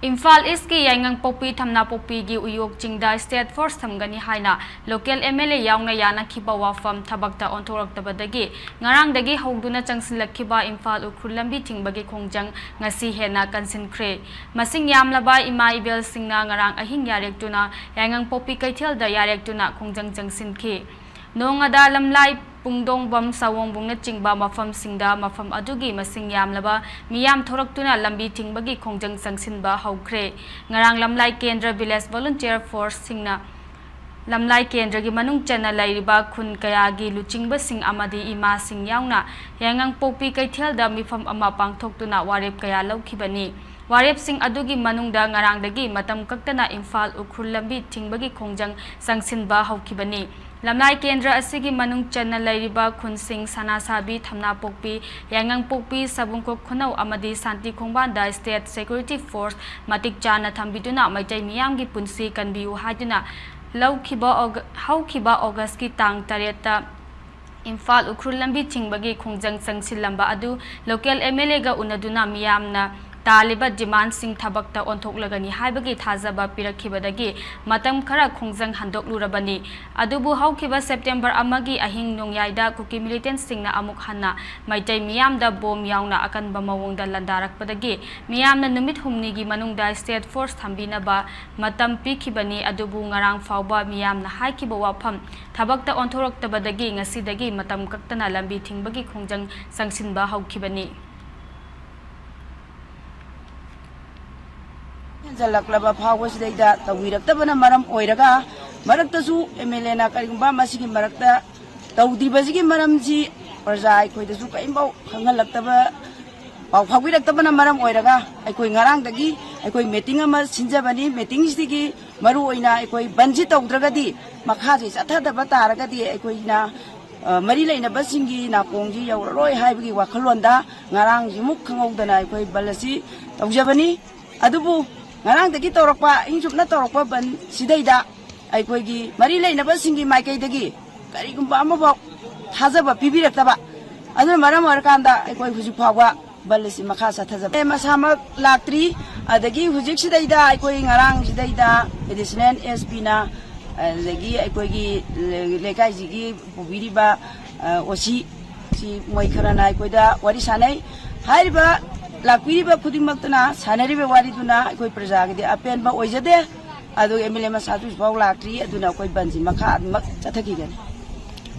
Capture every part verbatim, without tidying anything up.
ꯏꯝꯐꯥꯜ ꯏꯁꯀꯤ ꯌꯥꯏꯉꯪꯄꯣꯛꯄꯤ ꯊꯝꯅꯥꯄꯣꯛꯄꯤꯒꯤ ꯎꯌꯣꯛ ꯆꯤꯡꯗ state force ꯊꯝꯒꯅꯤ ꯍꯥꯏꯅ ꯂꯣꯀꯦꯜ ꯑꯦꯝ ꯑꯦꯜ ꯑꯦ ꯌꯥꯎꯅ ꯌꯥꯅꯈꯤꯕ ꯋꯥꯐꯝ ꯊꯕꯛꯇ ꯑꯣꯟꯊꯣꯔꯛꯇꯕꯗꯒꯤ ꯉꯔꯥꯡꯗꯒꯤ ꯍꯧꯗꯨꯅ ꯆꯪꯁꯤꯜꯂꯛꯈꯤꯕ ꯏꯝꯐꯥꯜ ꯎꯈ꯭ꯔꯨꯜ ꯂꯝꯕꯤ ꯊꯤꯡꯕꯒꯤ ꯈꯣꯡꯖꯪ ꯉꯁꯤ ꯍꯦꯟꯅ ꯀꯟꯁꯤꯟꯈ꯭ꯔꯦ꯫ ꯃꯁꯤꯡ ꯌꯥꯝꯂꯕ ꯏꯃꯥ ꯏꯕꯦꯜꯁꯤꯡꯅ ꯉꯔꯥꯡ ꯑꯍꯤꯡ ꯌꯥꯔꯦꯛꯇꯨꯅ ꯌꯥꯏꯉꯪꯄꯣꯛꯄꯤ ꯀꯩꯊꯦꯜꯗ ꯌꯥꯔꯦꯛꯇꯨꯅ ꯈꯣꯡꯖꯪ ꯆꯪꯁꯤꯟꯈꯤ꯫ ꯅꯣꯡꯉꯥꯗ ꯂꯝꯂꯥꯏ, ꯄꯨꯡꯗꯣꯡꯕꯝ, ꯁꯥꯋꯣꯡꯕꯨꯡꯅꯆꯤꯡꯕ ꯃꯐꯝꯁꯤꯡꯗ ꯃꯐꯝ ꯑꯗꯨꯒꯤ ꯃꯁꯤꯡ ꯌꯥꯝꯂꯕ ꯃꯤꯌꯥꯝ ꯊꯣꯔꯛꯇꯨꯅ ꯂꯝꯕꯤ ꯊꯤꯡꯕꯒꯤ ꯈꯣꯡꯖꯪ ꯆꯪꯁꯤꯟꯕ ꯍꯧꯈ꯭ꯔꯦ꯫ ꯉꯔꯥꯡ ꯂꯝꯂꯥꯏ ꯀꯦꯟꯗ꯭ꯔ ꯚꯤꯂꯦꯖ ꯚꯣꯂꯨꯟꯇꯤꯌꯔ ꯐꯣꯔꯁꯁꯤꯡꯅ ꯂꯝꯂꯥꯏ ꯀꯦꯟꯗ꯭ꯔꯒꯤ ꯃꯅꯨꯡ ꯆꯟꯅ ꯂꯩꯔꯤꯕ ꯈꯨꯟ ꯀꯌꯥꯒꯤ ꯂꯨꯆꯤꯡꯕꯁꯤꯡ ꯑꯃꯗꯤ ꯏꯃꯥꯁꯤꯡ ꯌꯥꯎꯅ ꯌꯥꯏꯉꯪꯄꯣꯛꯄꯤ ꯀꯩꯊꯦꯜꯗ ꯃꯤꯐꯝ ꯑꯃ ꯄꯥꯡꯊꯣꯛꯇꯨꯅ ꯋꯥꯔꯦꯞ ꯀꯌꯥ ꯂꯧꯈꯤꯕꯅꯤ꯫ ꯋꯥꯔꯦꯞꯁꯤꯡ ꯑꯗꯨꯒꯤ ꯃꯅꯨꯡꯗ ꯉꯔꯥꯡꯗꯒꯤ ꯃꯇꯝ ꯀꯛꯇꯅ ꯏꯝꯐꯥꯜ ꯎꯈ꯭ꯔꯨꯜ ꯂꯝꯕꯤ ꯊꯤꯡꯕꯒꯤ ꯈꯣꯡꯖꯪ ꯆꯪꯁꯤꯟꯕ ꯍꯧꯈꯤꯕꯅꯤ꯫ ꯂꯝꯂꯥꯏ ꯀꯦꯟꯗ꯭ꯔ ꯑꯁꯤꯒꯤ ꯃꯅꯨꯡ ꯆꯟꯅ ꯂꯩꯔꯤꯕ ꯈꯨꯟꯁꯤꯡ ꯁꯅꯥꯁꯥꯕꯤ, ꯊꯝꯅꯥꯄꯣꯛꯄꯤ, ꯌꯥꯏꯉꯪꯄꯣꯛꯄꯤ, ꯁꯥꯕꯨꯡꯈꯣꯛ ꯈꯨꯅꯧ ꯑꯃꯗꯤ ꯁꯥꯟꯇꯤ ꯈꯣꯡꯕꯥꯟꯗ ꯁ꯭ꯇꯦꯠ ꯁꯦꯀ꯭ꯌꯨꯔꯤꯇꯤ ꯐꯣꯔꯁ ꯃꯇꯤꯛ ꯆꯥꯅ ꯊꯝꯕꯤꯗꯨꯅ ꯃꯩꯇꯩ ꯃꯤꯌꯥꯝꯒꯤ ꯄꯨꯟꯁꯤ ꯀꯟꯕꯤꯌꯨ ꯍꯥꯏꯗꯨꯅ ꯂꯧꯈꯤꯕ ꯑꯣꯒ-, ꯍꯧꯈꯤꯕ ꯑꯣꯒꯁꯀꯤ ꯇꯥꯡ ꯇꯔꯦꯠꯇ ꯏꯝꯐꯥꯜ ꯎꯈ꯭ꯔꯨꯜ ꯂꯝꯕꯤ ꯊꯤꯡꯕꯒꯤ ꯈꯣꯡꯖꯪ ꯆꯪꯁꯤꯜꯂꯝꯕ ꯑꯗꯨ ꯂꯣꯀꯦꯜ ꯑꯦꯝ ꯑꯦꯜ ꯑꯦꯒ ꯎꯅꯗꯨꯅ ꯃꯤꯌꯥꯝꯅ ꯇꯥꯜꯂꯤꯕ ꯗꯤꯃꯥꯟꯁꯤꯡ ꯊꯕꯛꯇ ꯑꯣꯟꯊꯣꯛꯂꯒꯅꯤ ꯍꯥꯏꯕꯒꯤ ꯊꯥꯖꯕ ꯄꯤꯔꯛꯈꯤꯕꯗꯒꯤ ꯃꯇꯝ ꯈꯔ ꯈꯣꯡꯖꯪ ꯍꯟꯗꯣꯛꯂꯨꯔꯕꯅꯤ꯫ ꯑꯗꯨꯕꯨ ꯍꯧꯈꯤꯕ ꯁꯦꯞꯇꯦꯝꯕꯔ ꯑꯃꯒꯤ ꯑꯍꯤꯡ ꯅꯣꯡꯌꯥꯏꯗ ꯀꯨꯀꯤ ꯃꯤꯂꯤꯇꯦꯟꯠꯁꯤꯡꯅ ꯑꯃꯨꯛ ꯍꯟꯅ ꯃꯩꯇꯩ ꯃꯤꯌꯥꯝꯗ ꯕꯣꯝ ꯌꯥꯎꯅ ꯑꯀꯟꯕ ꯃꯑꯣꯡꯗ ꯂꯥꯟꯗꯥꯔꯛꯄꯗꯒꯤ ꯃꯤꯌꯥꯝꯅ ꯅꯨꯃꯤꯠ ꯍꯨꯝꯅꯤꯒꯤ ꯃꯅꯨꯡꯗ ꯁ꯭ꯇꯦꯠ ꯐꯣꯔꯁ ꯊꯝꯕꯤꯅꯕ ꯃꯇꯝ ꯄꯤꯈꯤꯕꯅꯤ꯫ ꯑꯗꯨꯕꯨ ꯉꯔꯥꯡ ꯐꯥꯎꯕ ꯃꯤꯌꯥꯝꯅ ꯍꯥꯏꯈꯤꯕ ꯋꯥꯐꯝ ꯊꯕꯛꯇ ꯑꯣꯟꯊꯣꯔꯛꯇꯕꯗꯒꯤ ꯉꯁꯤꯗꯒꯤ ꯃꯇꯝ ꯀꯛꯇꯅ ꯂꯝꯕꯤ ꯊꯤꯡꯕꯒꯤ ꯈꯣꯡꯖꯪ ꯆꯪꯁꯤꯟꯕ ꯍꯧꯈꯤꯕꯅꯤ꯫ ꯍꯦꯟꯖꯜꯂꯛꯂꯕ ꯐꯥꯎꯕꯁꯤꯗꯩꯗ ꯇꯧꯕꯤꯔꯛꯇꯕꯅ ꯃꯔꯝ ꯑꯣꯏꯔꯒ, ꯃꯔꯛꯇꯁꯨ ꯑꯦꯝ ꯑꯦꯜ ꯑꯦꯅ ꯀꯔꯤꯒꯨꯝꯕ ꯃꯁꯤꯒꯤ ꯃꯔꯛꯇ ꯇꯧꯗ꯭ꯔꯤꯕꯁꯤꯒꯤ ꯃꯔꯝꯁꯤ ꯄ꯭ꯔꯖꯥ ꯑꯩꯈꯣꯏꯗꯁꯨ ꯀꯔꯤꯝꯐꯥꯎ ꯈꯪꯍꯜꯂꯛꯇꯕ, ꯄꯥꯎ ꯐꯥꯎꯕꯤꯔꯛꯇꯕꯅ ꯃꯔꯝ ꯑꯣꯏꯔꯒ ꯑꯩꯈꯣꯏ ꯉꯔꯥꯡꯗꯒꯤ ꯑꯩꯈꯣꯏ ꯃꯤꯇꯤꯡ ꯑꯃ ꯁꯤꯟꯖꯕꯅꯤ꯫ ꯃꯤꯇꯤꯡꯁꯤꯒꯤ ꯃꯔꯨꯑꯣꯏꯅ ꯑꯩꯈꯣꯏ ꯕꯟꯁꯤ ꯇꯧꯗ꯭ꯔꯒꯗꯤ, ꯃꯈꯥꯁꯤ ꯆꯠꯊꯗꯕ ꯇꯥꯔꯒꯗꯤ ꯑꯩꯈꯣꯏꯅ, ꯑ, ꯃꯔꯤ ꯂꯩꯅꯕꯁꯤꯡꯒꯤ ꯅꯥꯀꯣꯡꯁꯤ ꯌꯧꯔꯔꯣꯏ ꯍꯥꯏꯕꯒꯤ ꯋꯥꯈꯜꯂꯣꯟꯗ ꯉꯔꯥꯡꯁꯤꯃꯨꯛ ꯈꯪꯍꯧꯗꯅ ꯑꯩꯈꯣꯏ ꯕꯟ ꯑꯁꯤ ꯇꯧꯖꯕꯅꯤ꯫ ꯑꯗꯨꯕꯨ ꯉꯔꯥꯡꯗꯒꯤ ꯇꯧꯔꯛꯄ, ꯑꯍꯤꯡ ꯆꯨꯞꯅ ꯇꯧꯔꯛꯄ ꯕꯟ ꯁꯤꯗꯩꯗ ꯑꯩꯈꯣꯏꯒꯤ ꯃꯔꯤ ꯂꯩꯅꯕꯁꯤꯡꯒꯤ ꯃꯥꯏꯀꯩꯗꯒꯤ ꯀꯔꯤꯒꯨꯝꯕ ꯑꯃꯐꯥꯎ ꯊꯥꯖꯕ ꯄꯤꯕꯤꯔꯛꯇꯕ, ꯑꯗꯨꯅ ꯃꯔꯝ ꯑꯣꯏꯔꯀꯥꯟꯗ ꯑꯩꯈꯣꯏ ꯍꯧꯖꯤꯛ ꯐꯥꯎꯕ ꯕꯟ ꯑꯁꯤ ꯃꯈꯥ ꯆꯠꯊꯖꯕ ꯃꯁꯥꯃꯛ ꯂꯥꯛꯇ꯭ꯔꯤ꯫ ꯑꯗꯒꯤ ꯍꯧꯖꯤꯛꯁꯤꯗꯩꯗ ꯑꯩꯈꯣꯏ ꯉꯔꯥꯡꯁꯤꯗꯩꯗ ꯑꯦꯗꯤꯁꯅꯦꯜ ꯑꯦꯁ ꯄꯤꯅ, ꯑꯗꯒꯤ ꯑꯩꯈꯣꯏꯒꯤ ꯂꯩꯀꯥꯏꯁꯤꯒꯤ ꯄꯨꯕꯤꯔꯤꯕ ꯑꯣ ꯁꯤ ꯁꯤ ꯃꯣꯏ ꯈꯔꯅ ꯑꯩꯈꯣꯏꯗ ꯋꯥꯔꯤ ꯁꯥꯟꯅꯩ꯫ ꯍꯥꯏꯔꯤꯕ ꯂꯥꯛꯄꯤꯔꯤꯕ ꯈꯨꯗꯤꯡꯃꯛꯇꯨꯅ ꯁꯥꯟꯅꯔꯤꯕ ꯋꯥꯔꯤꯗꯨꯅ ꯑꯩꯈꯣꯏ ꯄ꯭ꯔꯖꯥꯒꯤꯗꯤ ꯑꯄꯦꯟꯕ ꯑꯣꯏꯖꯗꯦ꯫ ꯑꯗꯨꯒ ꯑꯦꯝ ꯑꯦꯜ ꯑꯦ ꯃꯁꯥꯁꯨ ꯍꯧꯖꯤꯛꯐꯥꯎ ꯂꯥꯛꯇ꯭ꯔꯤ꯫ ꯑꯗꯨꯅ ꯑꯩꯈꯣꯏ ꯕꯟꯁꯤ ꯃꯈꯥ ꯑꯗꯨꯃꯛ ꯆꯠꯊꯈꯤꯒꯅꯤ꯫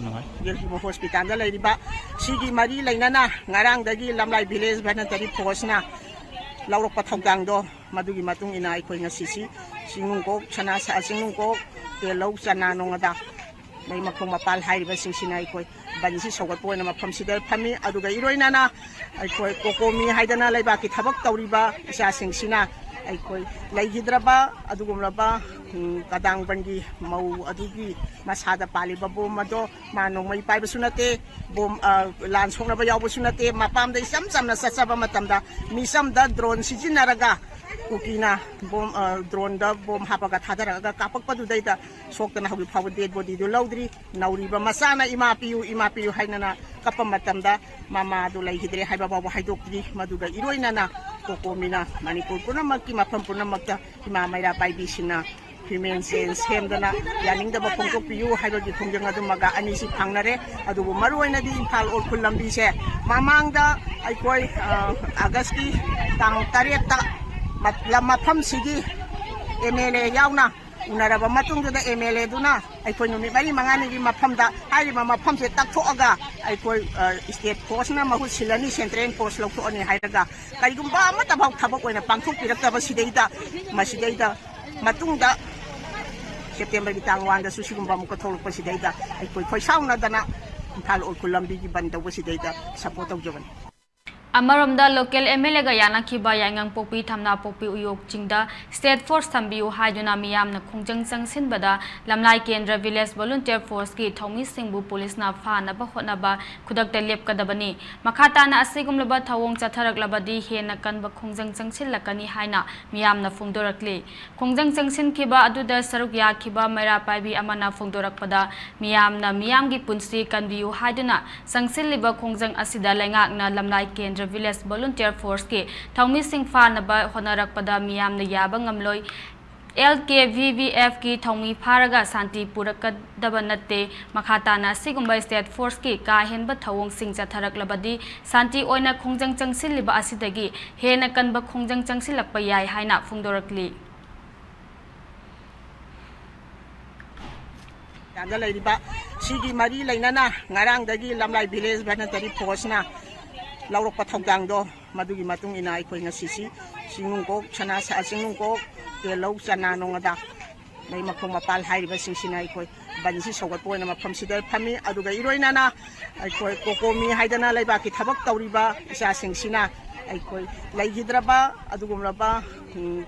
ꯍꯣꯁꯄꯤꯇꯥꯜꯗ ꯂꯩꯔꯤꯕ ꯁꯤꯒꯤ ꯃꯔꯤ ꯂꯩꯅꯅ ꯉꯔꯥꯡꯗꯒꯤ ꯂꯝꯂꯥꯏ ꯚꯤꯂꯦꯖ ꯚꯦꯇꯅꯔꯤ ꯐꯣꯔꯁꯅ ꯂꯧꯔꯛꯄ ꯊꯧꯗꯥꯡꯗꯣ, ꯃꯗꯨꯒꯤ ꯃꯇꯨꯡ ꯏꯟꯅ ꯑꯩꯈꯣꯏ ꯉꯁꯤꯁꯤ ꯆꯤꯡꯅꯨꯡꯀꯣꯛ, ꯁꯅꯥ ꯁ-, ꯆꯤꯡꯅꯨꯡꯀꯣꯛ, ꯇꯦꯜꯂꯧ, ꯆꯅꯥ ꯅꯣꯡꯉꯥꯗꯥ, ꯂꯩ ꯃꯈꯣꯡ ꯃꯄꯥꯜ ꯍꯥꯏꯔꯤꯕꯁꯤꯡꯁꯤꯅ ꯑꯩꯈꯣꯏ ꯕꯟꯁꯤ ꯁꯧꯒꯠꯄ ꯑꯣꯏꯅ ꯃꯐꯝꯁꯤꯗ ꯐꯝꯃꯤ꯫ ꯑꯗꯨꯒ ꯏꯔꯣꯏꯅꯅ ꯑꯩꯈꯣꯏ ꯀꯣꯀꯣꯃꯤ ꯍꯥꯏꯗꯅ ꯂꯩꯕꯥꯛꯀꯤ ꯊꯕꯛ ꯇꯧꯔꯤꯕ ꯏꯆꯥꯁꯤꯡꯁꯤꯅ ꯑꯩꯈꯣꯏ ꯂꯩꯈꯤꯗ꯭ꯔꯕ ꯑꯗꯨꯒꯨꯝꯂꯕ, ꯎꯝ, ꯀꯗꯥꯡꯕꯟꯒꯤ ꯃꯧ ꯑꯗꯨꯒꯤ ꯃꯁꯥꯗ ꯄꯥꯜꯂꯤꯕ ꯕꯣꯝ ꯑꯗꯣ ꯃꯥ ꯅꯣꯡꯃꯩ ꯄꯥꯏꯕꯁꯨ ꯅꯠꯇꯦ, ꯕꯣꯝ, ꯑ, ꯂꯥꯟ ꯁꯣꯛꯅꯕ ꯌꯥꯎꯕꯁꯨ ꯅꯠꯇꯦ, ꯃꯄꯥꯝꯗ ꯏꯆꯝ ꯆꯝꯅ ꯆꯠꯆꯕ ꯃꯇꯝꯗ ꯃꯤꯆꯝꯗ ꯗ꯭ꯔꯣꯟ ꯁꯤꯖꯤꯟꯅꯔꯒ ꯀꯨꯀꯤꯅ ꯕꯣꯝ, ꯑ, ꯗ꯭ꯔꯣꯟꯗ ꯕꯣꯝ ꯍꯥꯞꯄꯒ ꯊꯥꯗꯔꯛꯑꯒ ꯀꯥꯞꯄꯛꯄꯗꯨꯗꯩꯗ ꯁꯣꯛꯇꯅ ꯍꯧꯖꯤꯛ ꯐꯥꯎꯕ ꯗꯦꯗ ꯕꯣꯗꯤꯗꯨ ꯂꯧꯗ꯭ꯔꯤ꯫ ꯅꯧꯔꯤꯕ ꯃꯆꯥꯅ "ꯏꯃꯥ ꯄꯤꯌꯨ, ꯏꯃꯥ ꯄꯤꯌꯨ" ꯍꯥꯏꯅꯅ ꯀꯞꯄ ꯃꯇꯝꯗ ꯃꯃꯥꯗꯨ ꯂꯩꯈꯤꯗ꯭ꯔꯦ ꯍꯥꯏꯕ ꯐꯥꯎꯕ ꯍꯥꯏꯗꯣꯛꯇ꯭ꯔꯤ꯫ ꯃꯗꯨꯒ ꯏꯔꯣꯏꯅꯅ ꯀꯣꯀꯣꯃꯤꯅ ꯃꯅꯤꯄꯨꯔ ꯄꯨꯝꯅꯃꯛꯀꯤ ꯃꯐꯝ ꯄꯨꯝꯅꯃꯛꯇ ꯏꯃꯥ ꯃꯩꯔꯥ ꯄꯥꯏꯕꯤꯁꯤꯡꯅ ꯍ꯭ꯌꯨꯃꯦꯟ ꯆꯦꯟ ꯁꯦꯝꯗꯅ ꯌꯥꯅꯤꯡꯗꯕ ꯐꯣꯡꯗꯣꯛꯄꯤꯌꯨ ꯍꯥꯏꯕꯒꯤ ꯈꯣꯡꯖꯪ ꯑꯗꯨꯃꯒ ꯑꯅꯤꯁꯤ ꯐꯪꯅꯔꯦ꯫ ꯑꯗꯨꯕꯨ ꯃꯔꯨꯑꯣꯏꯅꯗꯤ ꯏꯝꯐꯥꯜ ꯎꯈ꯭ꯔꯨꯜ ꯂꯝꯕꯤꯁꯦ ꯃꯃꯥꯡꯗ ꯑꯩꯈꯣꯏ, ꯑ, ꯑꯥꯒꯁꯀꯤ ꯇꯥꯡ ꯇꯔꯦꯠꯇ ꯃ-, ꯂꯝ ꯃꯐꯝꯁꯤꯒꯤ ꯑꯦꯝ ꯑꯦꯜ ꯑꯦ ꯌꯥꯎꯅ ꯎꯅꯔꯕ ꯃꯇꯨꯡꯗꯨꯗ ꯑꯦꯝ ꯑꯦꯜ ꯑꯦꯗꯨꯅ ꯑꯩꯈꯣꯏ ꯅꯨꯃꯤꯠ ꯃꯔꯤ ꯃꯉꯥꯅꯤꯒꯤ ꯃꯐꯝꯗ ꯍꯥꯏꯔꯤꯕ ꯃꯐꯝꯁꯦ ꯇꯛꯊꯣꯛꯑꯒ ꯑꯩꯈꯣꯏ, ꯑ, ꯁ꯭ꯇꯦꯠ ꯐꯣꯔꯁꯅ ꯃꯍꯨꯠ ꯁꯤꯜꯂꯅꯤ, ꯁꯦꯟꯇ꯭ꯔꯦꯜ ꯐꯣꯔꯁ ꯂꯧꯊꯣꯛꯑꯅꯤ ꯍꯥꯏꯔꯒ ꯀꯔꯤꯒꯨꯝꯕ ꯑꯃꯠꯇꯐꯥꯎ ꯊꯕꯛ ꯑꯣꯏꯅ ꯄꯥꯡꯊꯣꯛꯄꯤꯔꯛꯇꯕꯁꯤꯗꯩꯗ, ꯃꯁꯤꯗꯩꯗ ꯃꯇꯨꯡꯗ ꯁꯦꯞꯇꯦꯝꯕꯔꯒꯤ ꯇꯥꯡ ꯋꯥꯟꯗꯁꯨ ꯁꯤꯒꯨꯝꯕ ꯑꯃꯨꯛꯀ ꯊꯣꯛꯂꯛꯄꯁꯤꯗꯩꯗ ꯑꯩꯈꯣꯏ ꯈꯣꯏꯁꯥꯎꯅꯗꯅ ꯏꯝꯐꯥꯜ ꯎꯈ꯭ꯔꯨꯜ ꯂꯝꯕꯤꯒꯤ ꯕꯟ ꯇꯧꯕꯁꯤꯗꯩꯗ ꯁꯄꯣꯔꯠ ꯇꯧꯖꯕꯅꯤ꯫ ꯑꯃꯔꯣꯝꯗ, ꯂꯣꯀꯦꯜ ꯑꯦꯝ ꯑꯦꯜ ꯑꯦꯒ ꯌꯥꯅꯈꯤꯕ ꯌꯥꯏꯉꯪꯄꯣꯛꯄꯤ ꯊꯝꯅꯥꯄꯣꯛꯄꯤ ꯎꯌꯣꯛ ꯆꯤꯡꯗ ꯁ꯭ꯇꯦꯠ ꯐꯣꯔꯁ ꯊꯝꯕꯤꯌꯨ ꯍꯥꯏꯗꯨꯅ ꯃꯤꯌꯥꯝꯅ ꯈꯣꯡꯖꯪ ꯆꯪꯁꯤꯟꯕꯗ, ꯂꯝꯂꯥꯏ ꯀꯦꯟꯗ꯭ꯔ ꯚꯤꯂꯦꯖ ꯚꯣꯂꯨꯟꯇꯤꯌꯔ ꯐꯣꯔꯁꯀꯤ ꯊꯧꯃꯤꯁꯤꯡꯕꯨ ꯄꯨꯂꯤꯁꯅ ꯐꯥꯅꯕ ꯍꯣꯠꯅꯕ ꯈꯨꯗꯛꯇ ꯂꯦꯞꯀꯗꯕꯅꯤ꯫ ꯃꯈꯥ ꯇꯥꯅ ꯑꯁꯤꯒꯨꯝꯂꯕ ꯊꯧꯑꯣꯡ ꯆꯠꯊꯔꯛꯂꯕꯗꯤ ꯍꯦꯟꯅ ꯀꯟꯕ ꯈꯣꯡꯖꯪ ꯆꯪꯁꯤꯜꯂꯛꯀꯅꯤ ꯍꯥꯏꯅ ꯃꯤꯌꯥꯝꯅ ꯐꯣꯡꯗꯣꯔꯛꯂꯤ꯫ ꯈꯣꯡꯖꯪ ꯆꯪꯁꯤꯟꯈꯤꯕ ꯑꯗꯨꯗ ꯁꯔꯨꯛ ꯌꯥꯈꯤꯕ ꯃꯩꯔꯥ ꯄꯥꯏꯕꯤ ꯑꯃꯅ ꯐꯣꯡꯗꯣꯔꯛꯄꯗ, ꯃꯤꯌꯥꯝꯅ ꯃꯤꯌꯥꯝꯒꯤ ꯄꯨꯟꯁꯤ ꯀꯟꯕꯤꯌꯨ ꯍꯥꯏꯗꯨꯅ ꯆꯪꯁꯤꯜꯂꯤꯕ ꯈꯣꯡꯖꯪ ꯑꯁꯤꯗ ꯂꯩꯉꯥꯛꯅ ꯂꯝꯂꯥꯏ ꯀꯦꯟꯗ꯭ꯔ Village Volunteer Force ꯀꯤ ꯊꯧꯃꯤꯁꯤꯡ ꯐꯥꯅꯕ ꯍꯣꯠꯅꯔꯛꯄꯗ ꯃꯤꯌꯥꯝꯅ ꯌꯥꯕ ꯉꯝꯂꯣꯏ꯫ L K V V F ꯀꯤ ꯊꯧꯃꯤ ꯐꯥꯔꯒ ꯁꯥꯟꯇꯤ ꯄꯨꯔꯛꯀꯗꯕ ꯅꯠꯇꯦ꯫ ꯃꯈꯥ ꯇꯥꯅ ꯑꯁꯤꯒꯨꯝꯕ State Force ꯀꯤ ꯀꯥ ꯍꯦꯟꯕ ꯊꯧꯑꯣꯡꯁꯤꯡ ꯆꯠꯊꯔꯛꯂꯕꯗꯤ ꯁꯥꯟꯇꯤ ꯑꯣꯏꯅ ꯈꯣꯡꯖꯪ ꯆꯪꯁꯤꯜꯂꯤꯕ ꯑꯁꯤꯗꯒꯤ ꯍꯦꯟꯅ ꯀꯟꯕ ꯈꯣꯡꯖꯪ ꯆꯪꯁꯤꯜꯂꯛꯄ ꯌꯥꯏ ꯍꯥꯏꯅ ꯐꯣꯡꯗꯣꯔꯛꯂꯤ꯫ ꯌꯥꯝꯅ ꯂꯩꯔꯤꯕ ꯁꯤꯒꯤ ꯃꯔꯤ ꯂꯩꯅꯅ ꯉꯔꯥꯡꯗꯒꯤ ꯂꯝꯂꯥꯏ Village Voluntary Force ꯅ ꯂꯧꯔꯛꯄ ꯊꯧꯗꯥꯡꯗꯣ, ꯃꯗꯨꯒꯤ ꯃꯇꯨꯡ ꯏꯟꯅ ꯑꯩꯈꯣꯏ ꯉꯁꯤꯁꯤ ꯆꯤꯡꯅꯨꯡꯀꯣꯛ, ꯁꯅꯥ ꯁ-, ꯆꯤꯡꯅꯨꯡꯀꯣꯛ, ꯇꯦꯜꯂꯧ, ꯆꯅꯥ, ꯅꯣꯡꯉꯥꯗꯥ, ꯂꯩꯃꯈꯣꯡ ꯃꯄꯥꯜ ꯍꯥꯏꯔꯤꯕꯁꯤꯡꯁꯤꯅ ꯑꯩꯈꯣꯏ ꯕꯟꯁꯤ ꯁꯧꯒꯠꯄ ꯑꯣꯏꯅ ꯃꯐꯝꯁꯤꯗ ꯐꯝꯃꯤ꯫ ꯑꯗꯨꯒ ꯏꯔꯣꯏꯅꯅ ꯑꯩꯈꯣꯏ ꯀꯣꯀꯣꯃꯤ ꯍꯥꯏꯗꯅ ꯂꯩꯕꯥꯛꯀꯤ ꯊꯕꯛ ꯇꯧꯔꯤꯕ ꯏꯆꯥꯁꯤꯡꯁꯤꯅ ꯑꯩꯈꯣꯏ ꯂꯩꯈꯤꯗ꯭ꯔꯕ ꯑꯗꯨꯒꯨꯝꯂꯕ, ꯎꯝ,